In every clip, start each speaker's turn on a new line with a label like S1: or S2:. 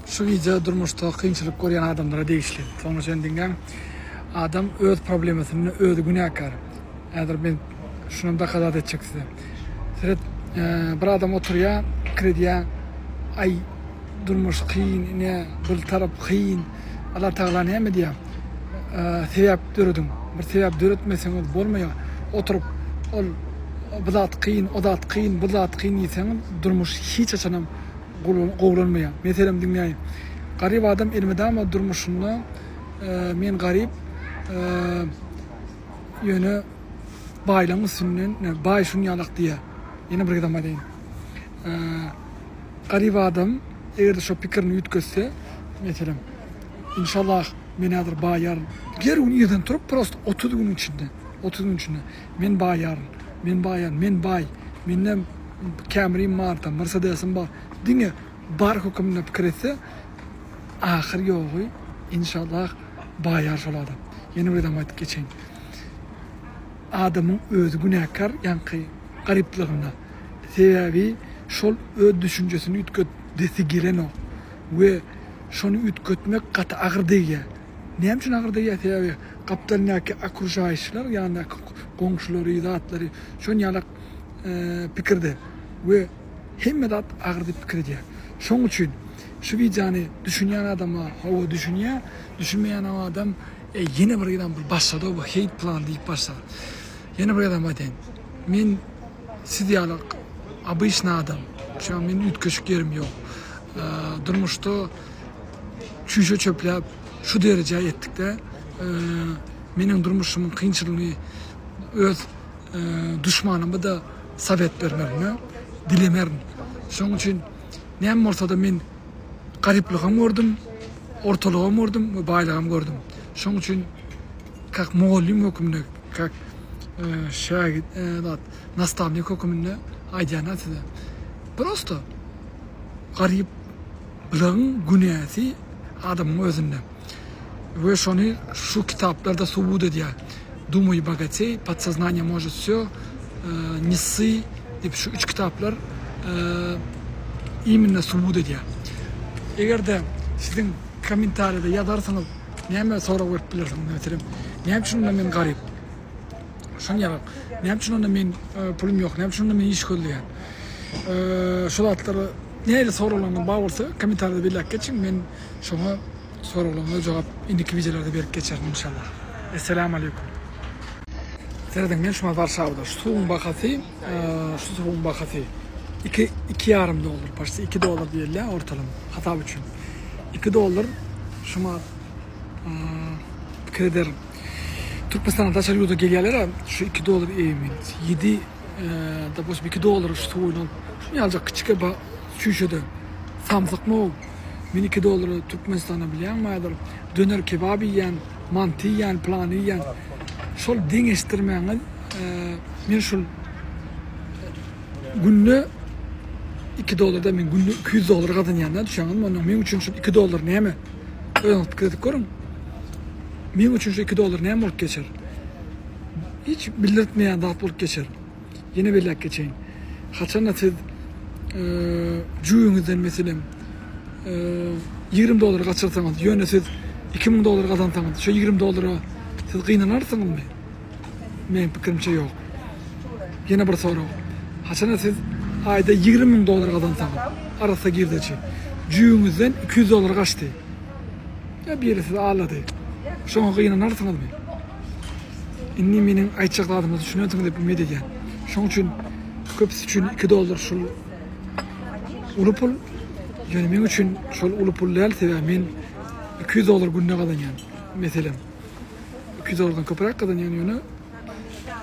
S1: Şu wideo durmuşda kynçylyk görýän adamlara degişli. Soňuna çenli diňläň. Adam öz problemasynda özi günäkär. Häzir men şunam dokazat etjek size. Seret, bir adam oturýar, pikir edýär, aý durmuş kyn, ine bir tarap kyn. Allah Tagala näme diýýär? Sebäp dörediň. Bir sebäp döretmeseňiz bolmaýar. Oturyp ol bu zat kyn, o zat kyn, bu zat kyn diýseňiz durmuş hiç haçanam gowulanmaýar. Meselem diňläýin. Garyp adam elmydama durmuşynda men garyp ýöne baýlaryň üstünden baý şun ýalak diýýär. Ýene bir gezek aýdaýyn. Garyp adam eger-de şo pikirini üýtgetse, meselem, inşallah men häzir baýaryn. Her gün irden turup prosta 30 günüň içinde, 30 günüň içinde men baýaryn, men baýaryn, men baý, mende Camry-m bar, tam Mercedes-im bar. Diňe bar höküminde pikir etse, ahyr ýogy inşallah baýar şol adam. Ýene bir gezek aýdyp geçeýin. Adamyň özi günäkär ýaňky garyplygynda. Sebäbi şol öz düşünjesini üýtgedesi gelenok we şony üýtgetmek gaty agyr degýär. Näme üçin agyr degýär? Sebäbi gapdalyndaky okružaýşlar, ýanyndaky goňşulary, zatlary şon ýalak pikirde we hemme zat agyr diýip pikir edýär. Şoň üçin şu wideony düşünýän adama hawa düşünýär, düşünmeýän adam ýene bir gezek bir başlady bu heýt plan diýip başlady. Ýene bir gezek aýdaýyn. Men siz ýaly obyçny adam. Şu an meniň üýtgeşik ýerim ýok. Durmuşda çüýşe çöpläp şu derejä ýetdik-de. Meniň durmuşymyň kynçylygyny öz duşmanyma-da sowet bermerin, dilemerin. Şonuň üçin näme bolsa-da men garyplygam gördüm, ortalygam gördüm we baýlygam gördüm. Şonuň üçin kak mugallym hökmünde, kak şägit, zat, nastavnik hökmünde aýdýan size. Prosto garyplygyň günäsi adamyň özünde. We şony şu kitaplarda subut edýär. Думай богатей, Подсознание может все, Не ссы diýip şu üç kitaplar imенно subut edýär. Eger-de siziň kommentariýada ýazarsyňyz, näme sorag berip bilersiňiz, meselem, näme üçin onda men garyp? Şony ýazyň. Näme üçin onda men pulum ýok? Näme üçin onda men iş gözleýän? Şu zatlary nähili soraglaryňyz bar bolsa kommentariýada belläp geçiň, men şoňa soraglaryňyza jogap indiki wideolarda berip geçerin inşallah. Esselamu aleýkum. Serediň men şuňa Warşawada şu suwuň bahasy şu suwuň bahasy 2 2 ýarym dollar, почти 2 dollar diýilýär ortalama hasap üçin. 2 dollar şuňa pikir ederin. Türkmenistana daşary ýurda gelýärler şu 2 dollar eýmin 7 допустим 2 dollar şu suwuny alyp şuny ýaljak kiçike çüýşede samsykmy o? Men 2 dollara Türkmenistana bilýäňmi häzir döner kebap iýýän, manty iýýän, plany iýýän. Şol deňeşdirmäňiz men şul günde 2 dollarda men günde 200 dollar gazanýan da düşýäňizmi onda meň üçin şul 2 dollar näme? Özüňiz pikir edip görüň. Meň üçin şu 2 dollar näme bolup geçer? Hiç bildirtmeýän zat bolup geçer. Ýene belläp geçeýin. Haçanda siz jübüňizden meselem 20 dollar gaçyrsaňyz, ýöne siz 2000 dollar gazansaňyz, şo 20 dollara siz gynanarsyňyzmy? Meň pikirimçe ýok. Ýene bir sorag. Haçanda siz aýda 20 müň dollar gazansaňyz, arassa girdeji, jübüňizden 200 dollar gaçdy. Ýa biri sizi aldady. Şoňa gynanarsyňyzmy? Indi meniň aýtjak zadyma düşünersiňiz diýip umyt edýän. Şoň üçin köpüsi üçin 2 dollar şul uly pul. Ýöne meň üçin şol uly pul däl, sebäbi men 200 dollar günde gazanýan. Meselem, 200 dollardan köpräk gazanýan, ýöne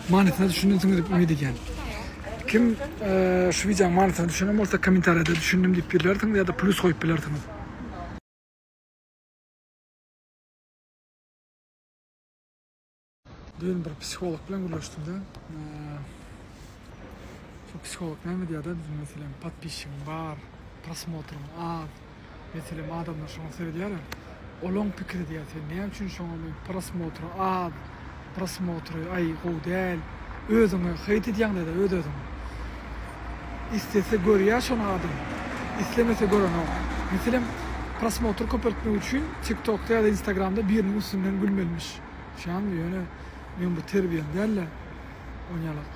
S1: manysyna düşünensiňiz diýip umyt edýän. Kim şu wideonyň manysyna düşünen bolsa kommentariýada düşündim diýip bilersiňiz ýa-da plus goýup bilersiňiz. Düýn bir psiholog bilen gürleşdim-de. Şu psiholog näme diýýär-de, bizim meselem podpisçigiň bar, prosmotryň az. Meselem adamlar şoňa seredýär. Olaň pikiri diýýär, sen näme üçin şoňa men prosmotry az, prosmotry aý gowy däl. Özüňe heýt edýäň diýýär öz-özüňe. Islese görýär şony adam. Islemese görenok. Meselem. Prosmotr köpeltmek üçin TikTokda ýa-da Instagramda biriniň üstünden gülmelimiş. Şeýanmy ýöne meň bu terbiýem däl-de onýalak.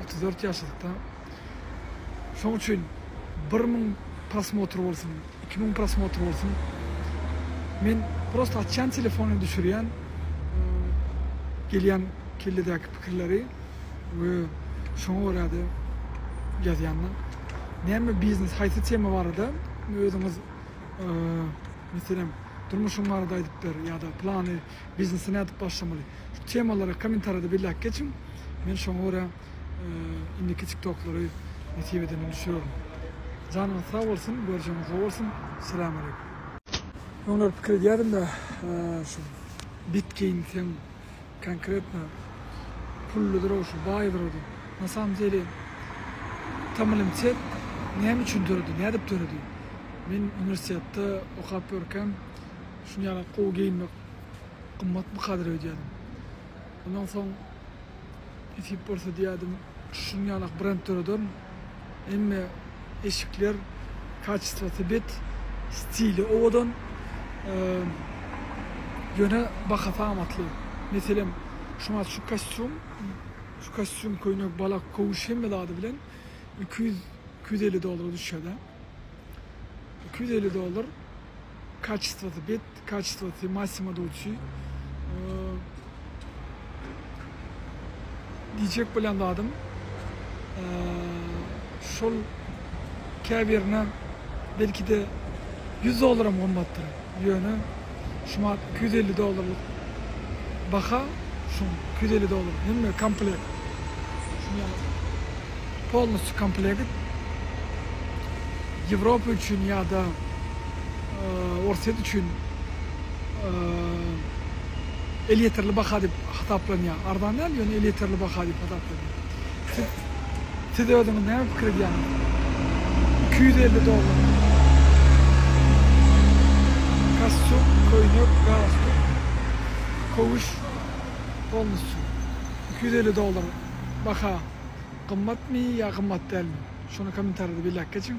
S1: 34 ýaşadykda. Şoň üçin 1000 prosmotr bolsun, 2000 prosmotr bolsun. Men prosta açýan telefony düşürýän gelýän kelledäki pikirleri we şoňa görä-de ýazýan-da. Näme biznes, haýsy tema barada özüňiz meselem durmuşyň barada aýdyp ber ýa-da plany, biznesi nädip başlamaly. Şu temalary kommentariýada belläp geçiň. Men şoňa görä indiki tiktoklary nesip edende düşürerin. Janyňyz sag bolsun, görjegiňiz gowy bolsun. Salam aleýkum. Öňler pikir edýärdim-de, şu bit geýinseň konkretno pulludyr-ow şu, baýdyr-ow diýip. Na samom dele Tamilimitet näme üçin döredi, nädip döredi? Men uniwersitetde okap ýörkäm şuny ýaly gowy geýinmek gymmatmykadyr öýdýärdim. Ondan soň nesip bolsa diýýärdim, şuny ýalak brend dörederin. Hemme eşikler kaçestwasy bet, stili owadan, ýöne bahasy amatly. Meselem, şumat şu kostýum, şu kostýum, köýnek, balak, köwüş hemme zady bilen 200, 250 dollara düşýär-de. 250 dollar kaçestwasy bet, kaçestwasy Massimo Ducci. Diýjek bolýan zadym şol käbirine belki-de 100 dollaram gymmatdyr. Ýöne şumat 250 dollarlyk baha şuň 250 dollar hemme komplekt. Şuny ýaly polностью komplekt Ýewropa üçin ýa-da Orsýet üçin elýeterli baha diýip hasaplanýar. Arzan däl, ýöne elýeterli baha diýip hasaplanýar. Siz siz özüňiz näme pikir edýäňiz? 250 dollar. Kostýum, köýnek, galstuk, köwüş polnusçu. 250 dollar baha gymmatmy ýa gymmat dälmi? Şony kommentariýada belläp geçiň.